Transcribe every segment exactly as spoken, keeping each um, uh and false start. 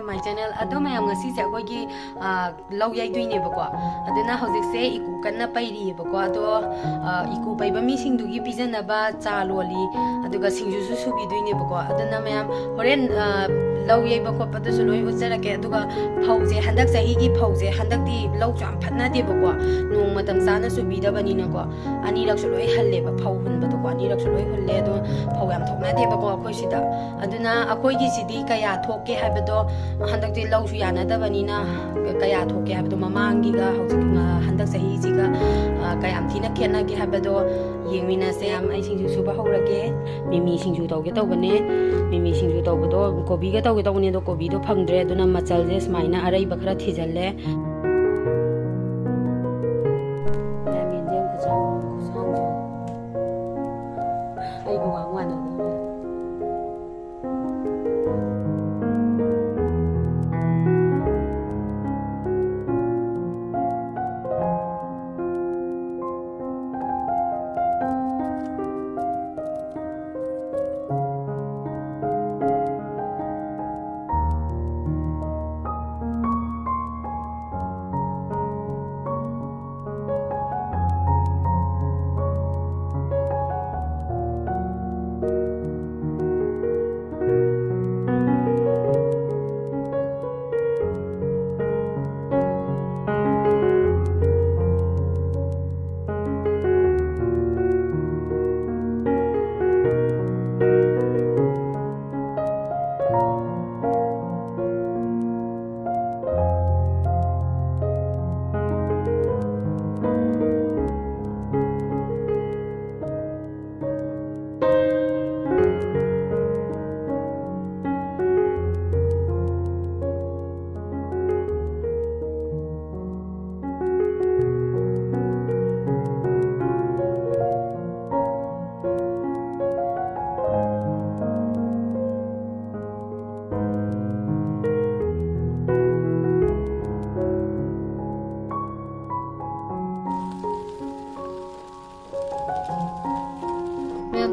My channel꯫ ꯑꯗꯣ ꯃꯌꯥꯝ, ꯉꯁꯤꯁꯦ ꯑꯩꯈꯣꯏꯒꯤ ꯑ, ꯂꯧ ꯌꯩꯗꯣꯏꯅꯦꯕꯀꯣ꯫ ꯑꯗꯨꯅ ꯍꯧꯖꯤꯛꯁꯦ ꯏꯀꯨ ꯀꯟꯅ ꯄꯩꯔꯤꯑꯕꯀꯣ꯫ ꯑꯗꯣ ꯑ, ꯏꯀꯨ ꯄꯩꯕ ꯃꯤꯁꯤꯡꯗꯨꯒꯤ ꯄꯤꯖꯅꯕ ꯆꯥ ꯂꯣꯜꯂꯤ, ꯑꯗꯨꯒ ꯁꯤꯡꯖꯨꯁꯨ ꯁꯨꯕꯤꯗꯣꯏꯅꯦꯕꯀꯣ꯫ ꯑꯗꯨꯅ ꯃꯌꯥꯝ, ꯍꯣꯔꯦꯟ ꯑ, ꯂꯧ ꯌꯩꯕ ꯈꯣꯠꯄꯗꯨꯁꯨ ꯂꯣꯏ ꯎꯠꯆꯔꯛꯀꯦ꯫ ꯑꯗꯨꯒ ꯐꯧꯁꯦ, ꯍꯟꯗꯛ ꯆꯍꯤꯒꯤ ꯐꯧꯁꯦ, ꯍꯟꯗꯛꯇꯤ ꯂꯧꯁꯨ ꯌꯥꯝ ꯐꯠꯅꯗꯦꯕꯀꯣ, ꯅꯣꯡ ꯃꯇꯝ ꯆꯥꯅ ꯆꯨꯕꯤꯗꯕꯅꯤꯅꯀꯣ꯫ ꯑꯅꯤꯔꯛꯁꯨ ꯂꯣꯏ ꯍꯜꯂꯦꯕ, ꯐꯧ ꯍꯨꯟꯕꯗꯣꯀꯣ, ꯑꯅꯤꯔꯛꯁꯨ ꯂꯣꯏ ꯍꯨꯜꯂꯦ꯫ ꯑꯗꯣ ꯐꯧ ꯌꯥꯝ ꯊꯣꯛꯅꯗꯦꯕꯀꯣ ꯑꯩꯈꯣꯏ ꯁꯤꯗ꯫ ꯑꯗꯨꯅ ꯑꯩꯈꯣꯏꯒꯤꯁꯤꯗꯤ ꯀꯌꯥ ꯊꯣꯛꯀꯦ ꯍꯥꯏꯕꯗꯣ, ꯍꯟꯗꯛꯇꯤ ꯂꯧꯁꯨ ꯌꯥꯅꯗꯕꯅꯤꯅ, ꯀꯌꯥ ꯊꯣꯛꯀꯦ ꯍꯥꯏꯕꯗꯣ, ꯃꯃꯥꯡꯒꯤꯒ ꯍꯧꯖꯤꯛ, ꯑ, ꯍꯟꯗꯛ ꯆꯍꯤꯁꯤꯒ, ꯑ, ꯀꯌꯥꯝ ꯊꯤꯅ ꯈꯦꯠꯅꯒꯦ ꯍꯥꯏꯕꯗꯣ ꯌꯦꯡꯃꯤꯟꯅꯁꯦ꯫ ꯌꯥꯝ, ꯑꯩ ꯁꯤꯡꯖꯨ ꯁꯨꯕ ꯍꯧꯔꯒꯦ꯫ ꯃꯤꯃꯤ ꯁꯤꯡꯖꯨ ꯇꯧꯒꯦ ꯇꯧꯕꯅꯦ꯫ ꯃꯤꯃꯤ ꯁꯤꯡꯖꯨ ꯇꯧꯕꯗꯣ ꯀꯣꯕꯤꯒ ꯇꯧꯒꯦ ꯇꯧꯕꯅꯦ, ꯑꯗꯣ ꯀꯣꯕꯤꯗꯣ ꯐꯪꯗ꯭ꯔꯦ꯫ ꯑꯗꯨꯅ ꯃꯆꯜꯁꯦ ꯁꯨꯃꯥꯏꯅ ꯑꯔꯩꯕ ꯈꯔ ꯊꯤꯖꯤꯜꯂꯦ꯫ ꯃꯌꯥꯝ ꯌꯦꯟꯗꯦꯝ ꯈꯨꯆꯥꯎ ꯈꯨꯁꯥꯡꯁꯦ꯫ ꯑꯩꯒ ꯋꯥꯡ ꯃꯥꯟꯅꯗꯕꯅꯦ꯫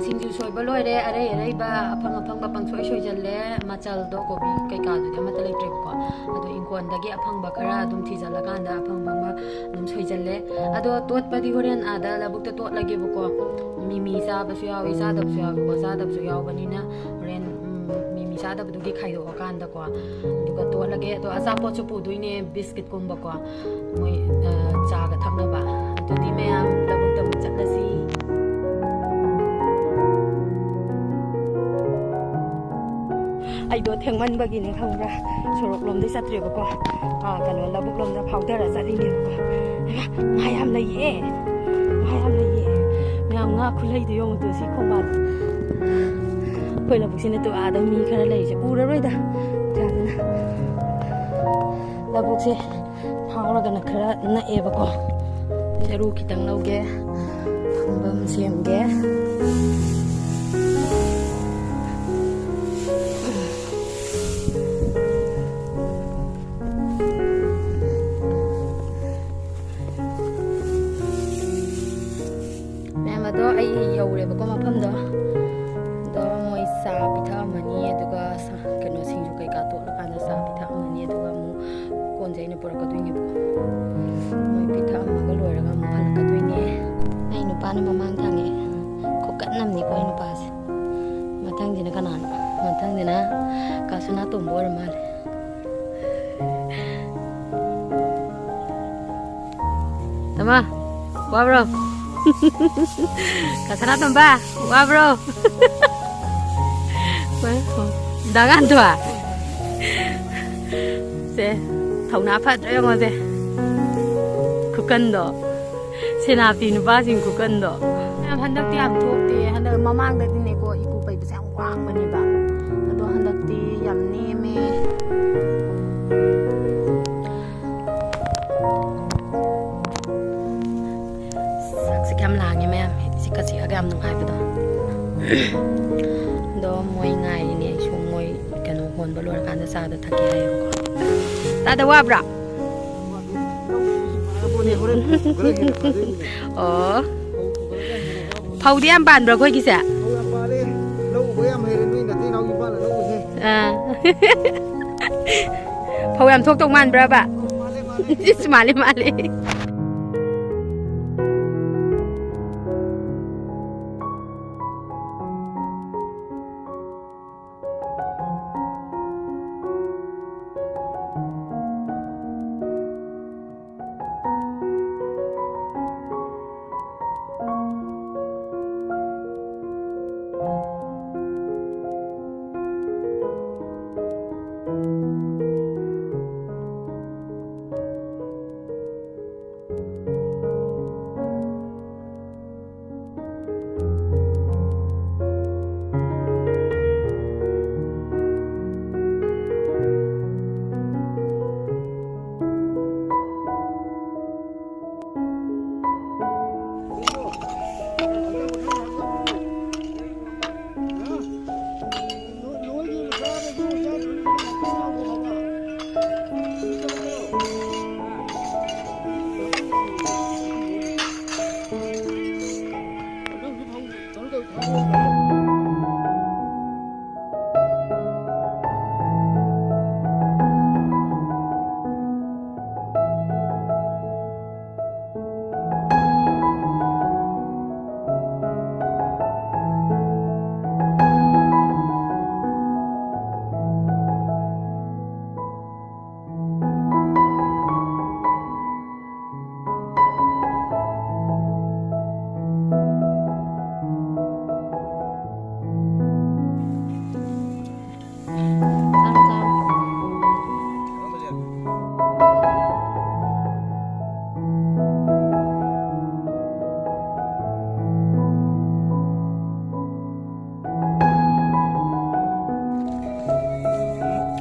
ꯁꯤꯡꯖꯨ ꯁꯣꯏꯕ ꯂꯣꯏꯔꯦ, ꯑꯔꯩ ꯑꯔꯩꯕ ꯑꯐꯪ ꯑꯐꯪꯕ ꯄꯪꯁꯣꯏ ꯁꯣꯏꯖꯜꯂꯦ꯫ ꯃꯆꯜꯗꯣ ꯀꯣꯕꯤ ꯀꯩꯀꯥꯗꯨꯗꯤ ꯑꯃꯠꯇ ꯂꯩꯇ꯭ꯔꯦꯕꯀꯣ꯫ ꯑꯗꯣ ꯏꯪꯈꯣꯜꯗꯒꯤ ꯑꯐꯪꯕ ꯈꯔ ꯑꯗꯨꯝ ꯊꯤꯖꯜꯂꯀꯥꯟꯗ ꯑꯐꯪ ꯑꯐꯪꯕ ꯑꯗꯨꯝ ꯁꯣꯏꯖꯜꯂꯦ꯫ ꯑꯗꯣ ꯇꯣꯠꯄꯗꯤ ꯍꯣꯔꯦꯟ ꯑꯥꯗ ꯂꯧꯕꯨꯛꯇ ꯇꯣꯠꯂꯒꯦꯕꯀꯣ꯫ ꯃꯤꯃꯤ ꯆꯥꯕꯁꯨ ꯌꯥꯎꯏ, ꯆꯥꯗꯕꯁꯨ ꯌꯥꯎꯏꯀꯣ꯫ ꯆꯥꯗꯕꯁꯨ ꯌꯥꯎꯕꯅꯤꯅ ꯍꯣꯔꯦꯟ, ꯎꯝ, ꯃꯤꯃꯤ ꯆꯥꯗꯕꯗꯨꯒꯤ ꯈꯥꯏꯗꯣꯛꯑꯀꯥꯟꯗꯀꯣ꯫ ꯑꯗꯨꯒ ꯇꯣꯠꯂꯒꯦ꯫ ꯑꯗꯣ ꯑꯆꯥꯄꯣꯠꯁꯨ ꯄꯨꯗꯣꯏꯅꯦ, ꯕꯤꯁꯀꯤꯠꯀꯨꯝꯕꯀꯣ꯫ ꯃꯣꯏ, ꯑ, ꯆꯥꯒ ꯊꯛꯅꯕ꯫ ꯑꯗꯨꯗꯤ ꯃꯌꯥꯝ ꯂꯧꯕꯨꯛꯇ ꯑꯃꯨꯛ ꯆꯠꯂꯁꯤ꯫ ꯑꯩꯗꯣ ꯊꯦꯡꯃꯟꯕꯒꯤꯅꯦ ꯈꯪꯕ꯭ꯔꯥ, ꯁꯣꯔꯣꯛ ꯂꯣꯝꯗꯩ ꯆꯠꯇ꯭ꯔꯦꯕꯀꯣ꯫ ꯑ, ꯀꯩꯅꯣ, ꯂꯧꯕꯨꯛ ꯂꯣꯝꯗ ꯐꯥꯎꯗꯔ ꯆꯠꯂꯤꯅꯦꯕꯀꯣ꯫ ꯍꯩꯃꯥ, ꯉꯥ ꯌꯥꯝ ꯂꯩꯌꯦ꯫ ꯉꯥ ꯌꯥꯝ ꯂꯩꯌꯦ꯫ ꯃꯌꯥꯝ ꯉꯥ ꯈꯨꯂꯩꯗꯣ ꯌꯦꯡꯉꯨ ꯇꯨ, ꯁꯤ ꯈꯣꯡꯕꯥꯟ꯫ ꯑꯩꯈꯣꯏ ꯂꯧꯕꯨꯛꯁꯤꯅ ꯇꯨ ꯑꯥꯗ ꯃꯤ ꯈꯔ ꯂꯩꯔꯤꯁꯦ ꯎꯔꯔꯣꯏꯗ꯫ ꯌꯥꯗꯅ꯫ ꯂꯧꯕꯨꯛꯁꯦ ꯐꯥꯎꯔꯒꯅ ꯈꯔ ꯅꯛꯑꯦꯕꯀꯣ꯫ ꯆꯔꯨ ꯈꯤꯇꯪ ꯂꯧꯒꯦ, ꯐꯝꯕꯝ ꯁꯦꯝꯒꯦ꯫ ꯃꯌꯥꯝ ꯑꯗꯣ, ꯑꯩ ꯌꯧꯔꯦꯕꯀꯣ ꯃꯐꯝꯗꯣ꯫ ꯑꯗꯣ ꯃꯣꯏ ꯆꯥ ꯄꯤꯊꯛꯑꯝꯃꯅꯤ, ꯑꯗꯨꯒ ꯁ-, ꯀꯩꯅꯣ, ꯁꯤꯡꯖꯨ ꯀꯩꯀꯥ ꯇꯣꯠꯂꯀꯥꯟꯗ ꯆꯥ ꯄꯤꯊꯛꯑꯝꯃꯅꯤ, ꯑꯗꯨꯒ ꯑꯃꯨꯛ ꯀꯣꯟꯁꯦ ꯑꯩꯅ ꯄꯨꯔꯛꯀꯗꯣꯏꯅꯦꯕꯀꯣ꯫ ꯃꯣꯏ ꯄꯤꯊꯛꯑꯝꯃꯒ ꯂꯣꯏꯔꯒ ꯑꯃꯨꯛ ꯍꯜꯂꯛꯀꯗꯣꯏꯅꯦ꯫ ꯑꯩ ꯅꯨꯄꯥꯅ ꯃꯃꯥꯡ ꯊꯥꯡꯉꯦ꯫ ꯈꯨꯀꯟ ꯑꯃꯅꯤꯀꯣ ꯑꯩ ꯅꯨꯄꯥꯁꯦ꯫ ꯃꯊꯪꯁꯤꯅ ꯀꯅꯥꯅꯣ? ꯃꯊꯪꯁꯤꯅ ꯀꯥ ꯁꯅꯥꯇꯣꯝꯕ ꯑꯣꯏꯔ ꯃꯥꯜꯂꯦ꯫ ꯇꯃ, ꯋꯥꯕ꯭ꯔꯣ? ꯀꯥ ꯁꯅꯥꯇꯣꯝꯕ, ꯋꯥꯕ꯭ꯔꯣ? ꯗꯥ ꯉꯥꯟꯊꯣꯏ꯫ ꯁꯦ, ꯊꯧꯅꯥ ꯐꯗ꯭ꯔꯥ ꯌꯦꯡꯉꯣꯁꯦ꯫ ꯈꯨꯀꯟꯗꯣ꯫ ꯁꯦꯅꯥꯄꯇꯤ ꯅꯨꯄꯥꯁꯤꯡ ꯈꯨꯀꯟꯗꯣ꯫ ꯃꯌꯥꯝ ꯍꯟꯗꯛꯇꯤ ꯌꯥꯝ ꯊꯣꯛꯇꯦ꯫ ꯍꯟꯗꯛ ꯃꯃꯥꯡꯗꯗꯤꯅꯦꯀꯣ, ꯏꯀꯨ ꯄꯩꯕꯁꯦ ꯌꯥꯝ ꯋꯥꯡꯕꯅꯦꯕ꯫ ꯑꯗꯣ ꯍꯟꯗꯛꯇꯤ ꯌꯥꯝ ꯅꯦꯝꯃꯦ꯫ ꯁꯛꯁꯦ ꯌꯥꯝ ꯂꯥꯡꯉꯦ ꯃꯌꯥꯝ, ꯏꯆꯤꯛꯀ ꯆꯤꯛꯑꯒ ꯌꯥꯝ ꯅꯨꯡꯉꯥꯏꯕꯗꯣ꯫ ꯑꯗꯣ ꯃꯣꯏ ꯉꯥꯏꯔꯤꯅꯦ ꯑꯩꯁꯨ, ꯃꯣꯏ ꯀꯩꯅꯣ ꯍꯣꯟꯕ ꯂꯣꯏꯔꯀꯥꯟꯗ ꯆꯥꯗꯣ ꯊꯛꯀꯦ ꯍꯥꯏꯌꯦꯕꯀꯣ꯫ ꯇꯥꯗ ꯋꯥꯕ꯭ꯔꯥ? ꯑꯣ꯫ ꯐꯧꯗꯤ ꯌꯥꯝ ꯄꯥꯟꯕ꯭ꯔꯥ ꯑꯩꯈꯣꯏꯒꯤꯁꯦ? ꯐꯧ ꯌꯥꯝ ꯄꯥꯜꯂꯦ꯫ ꯂꯧ ꯎꯕ ꯌꯥꯝ ꯍꯩꯔꯦ ꯅꯣꯏ ꯅꯇꯩ ꯅꯥꯎ ꯅꯨꯄꯥꯅ ꯂꯧ ꯎꯁꯦ꯫ ꯑꯥ꯫ ꯐꯧ ꯌꯥꯝ ꯊꯣꯛꯇꯧ ꯃꯥꯟꯕ꯭ꯔꯕ? ꯃꯥꯜꯂꯦ, ꯃꯥꯜꯂꯦ꯫ ꯏꯁ, ꯃꯥꯜꯂꯦ, ꯃꯥꯜꯂꯦ꯫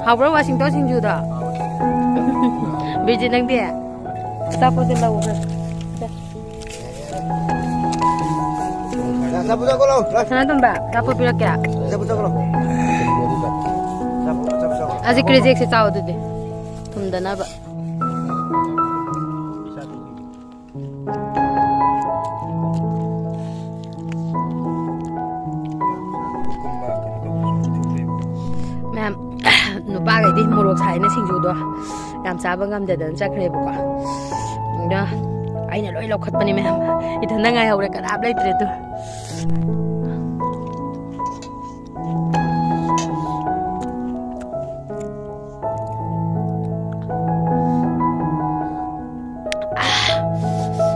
ꯍꯥꯎꯕ꯭ꯔꯣ ꯋꯥꯁꯤꯡꯇꯣꯟ ꯁꯤꯡꯖꯨꯗꯣ? ꯕꯤꯖꯤ, ꯅꯪꯗꯤ? ꯑꯆꯥꯄꯣꯠꯁꯦ ꯂꯧꯈ꯭ꯔꯦ꯫ ꯁꯅꯥꯇꯣꯝꯕ, ꯑꯆꯥꯄꯣꯠ ꯄꯤꯔꯛꯀꯦ꯫ ꯑꯁꯤ ꯀ꯭ꯔꯦꯖꯦꯛꯁꯦ ꯆꯥꯎ ꯑꯗꯨꯗꯤ꯫ ꯊꯨꯝꯗꯅꯕ꯫ ꯁꯥꯏꯅ ꯁꯤꯡꯖꯨꯗꯣ ꯌꯥꯝ ꯆꯥꯕ ꯉꯝꯗꯗꯅ ꯆꯠꯈ꯭ꯔꯦꯕꯀꯣ꯫ ꯑꯗ ꯑꯩꯅ ꯂꯣꯏ ꯂꯧꯈꯠꯄꯅꯦ ꯃꯌꯥꯝ꯫ ꯏꯊꯟꯗ ꯉꯥꯏꯍꯧꯔꯦ, ꯀꯅꯥꯝ ꯂꯩꯇ꯭ꯔꯦ ꯑꯗꯨ꯫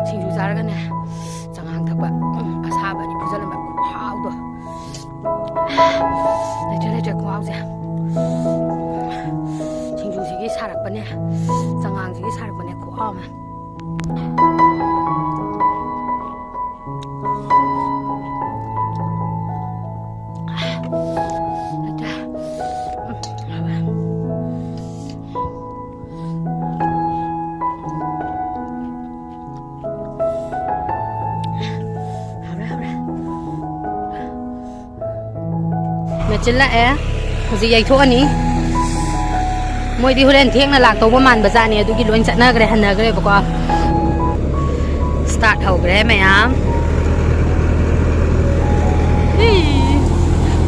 ꯁꯤꯡꯖꯨ ꯆꯥꯔꯒꯅꯦ, ꯆꯉꯥꯡ ꯊꯛꯄ꯫ ꯎꯝ, ꯑꯁꯥꯕ ꯑꯅꯤ ꯐꯨꯖꯜꯂꯝꯕ ꯈꯨꯍꯥꯎꯗꯣ꯫ ꯂꯩꯇ꯭ꯔꯦ, ꯂꯩꯇ꯭ꯔꯦ, ꯈꯨꯍꯥꯎꯁꯦ꯫ ꯁꯤꯡꯖꯨꯁꯤꯒꯤ ꯁꯥꯔꯛꯄꯅꯦ, ꯆꯉꯥꯡꯁꯤꯒꯤ ꯁꯥꯔꯛꯄꯅꯦ, ꯈꯨꯍꯥꯎ ꯑꯃ꯫ ꯂꯩꯇ꯭ꯔꯦ꯫ ꯎꯝ, ꯍꯥꯎꯋꯦ꯫ ꯍꯥꯎꯔꯦ, ꯍꯥꯎꯔꯦ꯫ ꯃꯦꯆꯤꯟ ꯂꯥꯛꯑꯦ꯫ ꯍꯧꯖꯤꯛ ꯌꯩꯊꯣꯛꯑꯅꯤ꯫ ꯃꯣꯏꯗꯤ ꯍꯣꯔꯦꯟ ꯊꯦꯡꯅ ꯂꯥꯛꯇꯧꯕ ꯃꯥꯟꯕ ꯖꯥꯠꯅꯤ, ꯑꯗꯨꯒꯤ ꯂꯣꯏ ꯆꯠꯅꯈ꯭ꯔꯦ, ꯍꯟꯅꯈ꯭ꯔꯦꯕꯀꯣ꯫ ꯁ꯭ꯇꯥꯔꯠ ꯍꯧꯈ꯭ꯔꯦ ꯃꯌꯥꯝ꯫ ꯏ,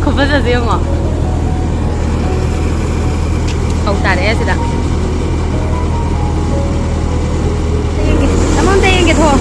ꯈꯨꯐꯖꯁꯦ ꯌꯦꯡꯉꯣ꯫ ꯍꯧ ꯇꯥꯔꯛꯑꯦ ꯁꯤꯗ꯫ ꯌꯦꯡꯒꯦ꯫ ꯇꯥꯃꯣ ꯑꯝꯇ ꯌꯦꯡꯒꯦ ꯊꯣꯛꯑꯣ꯫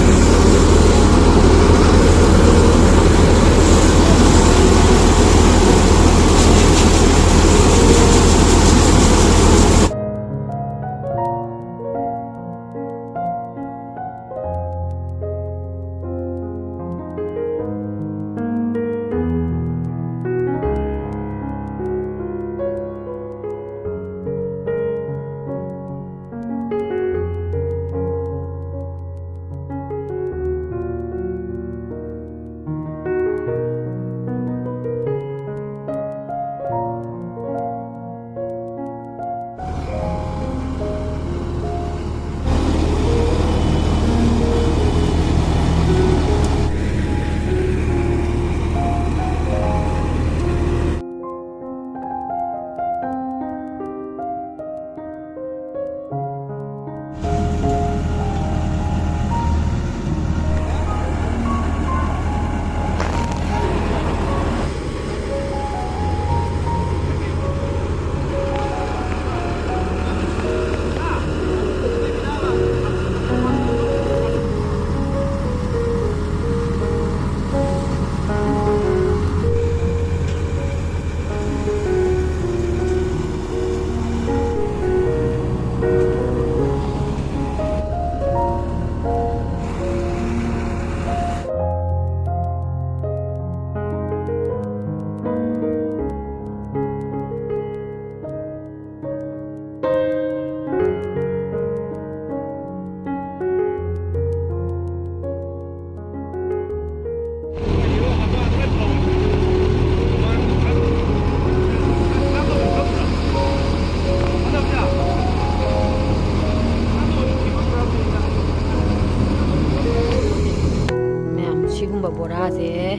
ꯕꯣꯔꯥꯁꯦ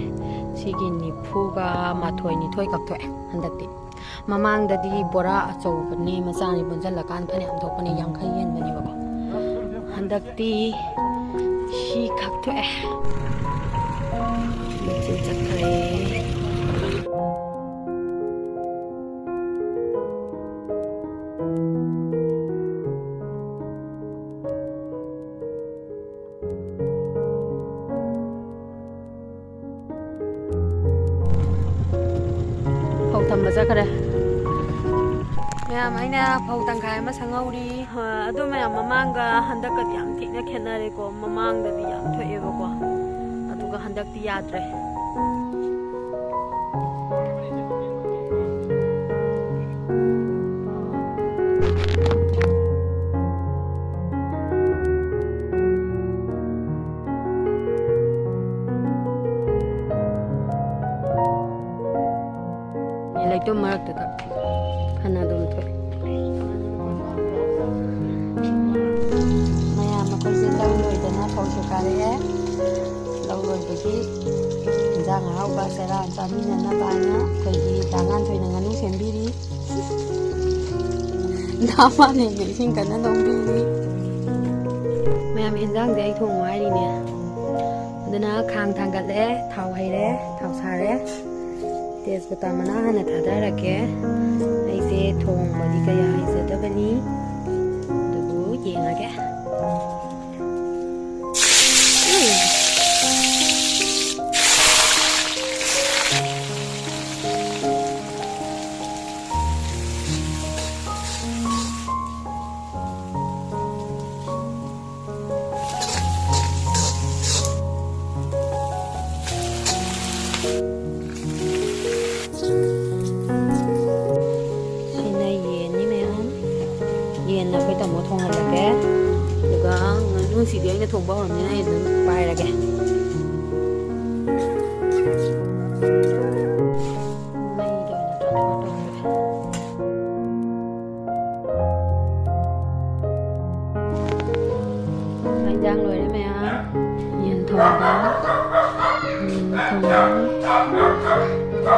ꯁꯤꯒꯤ ꯅꯤꯐꯨꯒ ꯃꯥꯊꯣꯏ, ꯅꯤꯊꯣꯏ ꯀꯛꯊꯣꯛꯑꯦ ꯍꯟꯗꯛꯇꯤ꯫ ꯃꯃꯥꯡꯗꯗꯤ ꯕꯣꯔꯥ ꯑꯆꯧꯕꯅꯦ ꯃꯆꯥꯅꯤ ꯄꯨꯟꯁꯤꯜꯂꯀꯥꯟꯗ ꯐꯅꯌꯥꯝ ꯊꯣꯛꯄꯅꯦ, ꯌꯥꯡꯈꯩ ꯍꯦꯟꯕꯅꯦꯕꯀꯣ꯫ ꯍꯟꯗꯛꯇꯤ ꯁꯤ ꯀꯛꯊꯣꯛꯑꯦ꯫ ꯃꯆꯤꯟ ꯆꯠꯈ꯭ꯔꯦ꯫ ꯐꯧ ꯊꯝꯕ ꯆꯠꯈ꯭ꯔꯦ꯫ ꯃꯌꯥꯝ, ꯑꯩꯅ ꯐꯧ ꯇꯪꯈꯥꯏ ꯑꯃ ꯁꯪꯍꯧꯔꯤ꯫ ꯑ, ꯑꯗꯨ ꯃꯌꯥꯝ ꯃꯃꯥꯡꯒ ꯍꯟꯗꯛꯀꯗꯤ ꯌꯥꯝ ꯊꯤꯅ ꯈꯦꯠꯅꯔꯦꯀꯣ꯫ ꯃꯃꯥꯡꯗꯗꯤ ꯌꯥꯝ ꯊꯣꯛꯑꯦꯕꯀꯣ, ꯑꯗꯨꯒ ꯍꯟꯗꯛꯇꯤ ꯌꯥꯗ꯭ꯔꯦ꯫ ꯂꯩꯇꯨꯝ ꯃꯔꯛꯇꯨꯗ ꯐꯅ ꯑꯗꯨꯝ ꯊꯣꯛꯑꯦ꯫ ꯃꯌꯥꯝ ꯑꯩꯈꯣꯏꯁꯦ ꯂꯧ ꯂꯣꯏꯗꯅ ꯐꯧꯁꯨ ꯀꯥꯔꯛꯑꯦ꯫ ꯂꯧ ꯂꯣꯏꯕꯒꯤ ꯏꯟꯖꯥꯡ ꯑꯍꯥꯎꯕ ꯆꯔꯥ ꯆꯥꯃꯤꯟꯅꯅꯕ ꯍꯥꯏꯅ ꯑꯩꯈꯣꯏꯒꯤ ꯗꯥ ꯉꯥꯟꯊꯣꯏꯅ ꯉꯥꯅꯨ ꯁꯦꯝꯕꯤꯔꯤ꯫ ꯗꯥ ꯃꯥꯂꯦꯝꯅ ꯏꯁꯤꯡ ꯀꯟꯅ ꯂꯣꯝꯕꯤꯔꯤ꯫ ꯃꯌꯥꯝ, ꯏꯟꯖꯥꯡꯁꯦ ꯑꯩ ꯊꯣꯡꯉꯨ ꯍꯥꯏꯔꯤꯅꯦ꯫ ꯑꯗꯨꯅ ꯈꯥꯡ ꯊꯥꯡꯒꯠꯂꯦ, ꯊꯥꯎ ꯍꯩꯔꯦ, ꯊꯥꯎ ꯁꯥꯔꯦ꯫ ꯇꯦꯖꯄꯇꯥ ꯃꯅꯥ ꯍꯥꯟꯅ ꯊꯥꯗꯔꯛꯀꯦ꯫ ꯑꯩꯁꯦ ꯊꯣꯡꯕꯗꯤ ꯀꯌꯥ ꯍꯩꯖꯗꯕꯅꯤ, ꯑꯗꯨꯕꯨ ꯌꯦꯡꯉꯒꯦ꯫ ꯁꯤꯅ ꯌꯦꯟꯅꯤ ꯃꯌꯥꯝ꯫ ꯌꯦꯟꯅ ꯑꯩꯈꯣꯏ ꯇꯥꯃꯣ ꯊꯣꯡꯍꯜꯂꯒꯦ꯫ ꯑꯗꯨꯒ ꯉꯥꯅꯨꯁꯤꯗꯤ ꯑꯩꯅ ꯊꯣꯡꯕ ꯍꯧꯔꯕꯅꯤꯅ ꯑꯩ ꯑꯗꯨꯝ ꯄꯥꯏꯔꯒꯦ꯫ ꯃꯩꯗ ꯑꯣꯏꯅ transfer ꯇꯧꯔꯒꯦ꯫ ꯏꯟꯖꯥꯡ ꯂꯣꯏꯔꯦ ꯃꯌꯥꯝ꯫ ꯌꯦꯟ ꯊꯣꯡꯕ,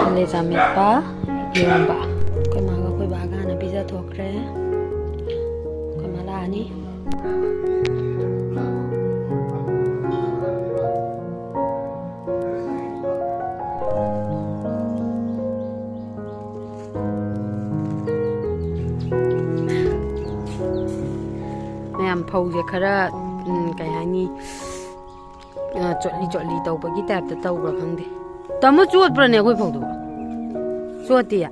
ꯀꯂꯦꯖꯥ ꯃꯦꯠꯄ, ꯏꯔꯣꯝꯕ꯫ ꯑꯩꯈꯣꯏ ꯃꯥꯒ ꯑꯩꯈꯣꯏ ꯕꯥꯒ ꯍꯥꯟꯅ ꯄꯤꯖꯊꯣꯛꯈ꯭ꯔꯦ꯫ ꯑꯩꯈꯣꯏ ꯃꯥ ꯂꯥꯛꯑꯅꯤ꯫ ꯃꯌꯥꯝ ꯐꯧꯁꯦ ꯈꯔ, ꯎꯝ, ꯀꯩ ꯍꯥꯏꯅꯤ, ꯑ, ꯆꯣꯠꯂꯤ ꯆꯣꯠꯂꯤ ꯇꯧꯕꯒꯤ ꯇꯥꯏꯞꯇ ꯇꯧꯕ꯭ꯔꯥ ꯈꯪꯗꯦ꯫ ꯇꯥꯃꯣ, ꯆꯣꯠꯄ꯭ꯔꯅꯦ ꯑꯩꯈꯣꯏ ꯐꯧꯗꯨꯕꯨ? ꯆꯣꯠꯇꯤꯌꯦ꯫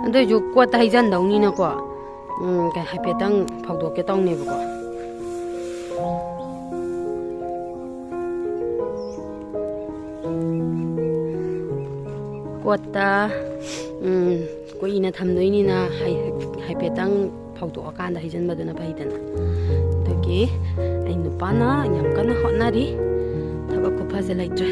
ꯑꯗꯨꯏꯁꯨ ꯀꯣꯠꯇ ꯍꯩꯖꯟꯗꯧꯅꯤꯅꯀꯣ, ꯎꯝ, ꯀꯩ, ꯍꯥꯏꯐꯦꯠꯇꯪ ꯐꯧꯗꯣꯛꯀꯦ ꯇꯧꯅꯦꯕꯀꯣ꯫ ꯀꯣꯠꯇ, ꯎꯝ, ꯀꯨꯏꯅ ꯊꯝꯗꯣꯏꯅꯤꯅ ꯍꯥꯏ-, ꯍꯥꯏꯐꯦꯠꯇꯪ ꯐꯧꯗꯣꯛꯑꯀꯥꯟꯗ ꯍꯩꯖꯤꯟꯕꯗꯨꯅ ꯐꯩꯗꯅ꯫ ꯑꯗꯨꯒꯤ ꯑꯩ ꯅꯨꯄꯥꯅ ꯌꯥꯝ ꯀꯟꯅ ꯍꯣꯠꯅꯔꯤ꯫ ꯊꯕꯛ ꯈꯨꯐꯁꯦ ꯂꯩꯇ꯭ꯔꯦ꯫